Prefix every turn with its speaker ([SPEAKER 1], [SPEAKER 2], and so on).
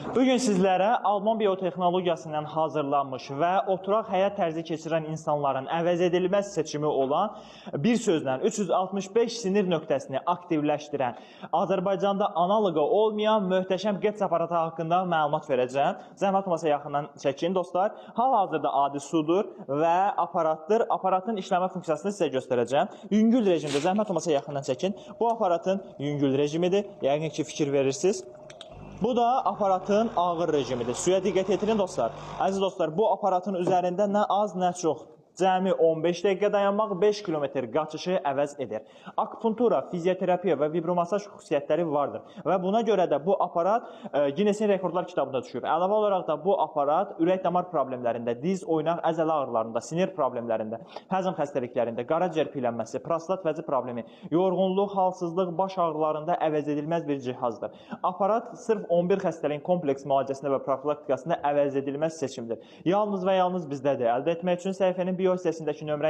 [SPEAKER 1] Bugün sizlərə Alman biotexnologiyası ilə hazırlanmış və oturaq həyat tərzi keçirən insanların əvəz edilməz seçimi olan, bir sözlə 365 sinir nöqtəsini aktivləşdirən, Azərbaycanda analoqu olmayan möhtəşəm Getz aparatı haqqında məlumat verəcəm. Zəhmət olmasa yaxından çəkin dostlar. Hal-hazırda adi sudur və aparatdır. Aparatın işləmə funksiyasını sizə göstərəcəm. Yüngül rejimdə, zəhmət olmasa yaxından çəkin. Bu aparatın yüngül rejimidir. Yəqin ki fikir verirsiniz. Bu da aparatın ağır rejimidir. Suya diqqət yetirin dostlar. Əziz dostlar, bu aparatın üzərində nə az, nə çox, cəmi 15 dəqiqə dayanmaq 5 kilometr qaçışı əvəz edir. Akupunktura, fizioterapiya və vibromasaj xüsusiyyətləri vardır və buna görə də bu aparat Ginnesin rekordlar kitabına düşüb. Əlavə olaraq da bu aparat ürək-damar problemlərində, diz, oynaq, əzələ ağrılarında, sinir problemlərində, həzm xəstəliklərində, qaraciyər piylənməsi, prostat vəzi problemi, yorğunluq, halsızlıq, baş ağrılarında əvəzedilməz bir cihazdır. Aparat sırf 11 xəstəliyin kompleks müalicəsində və profilaktikasında əvəzedilməz seçimdir. Yalnız və yalnız bizdədir. Əldə etmək üçün səhifənin bio hissəsindəki nömrə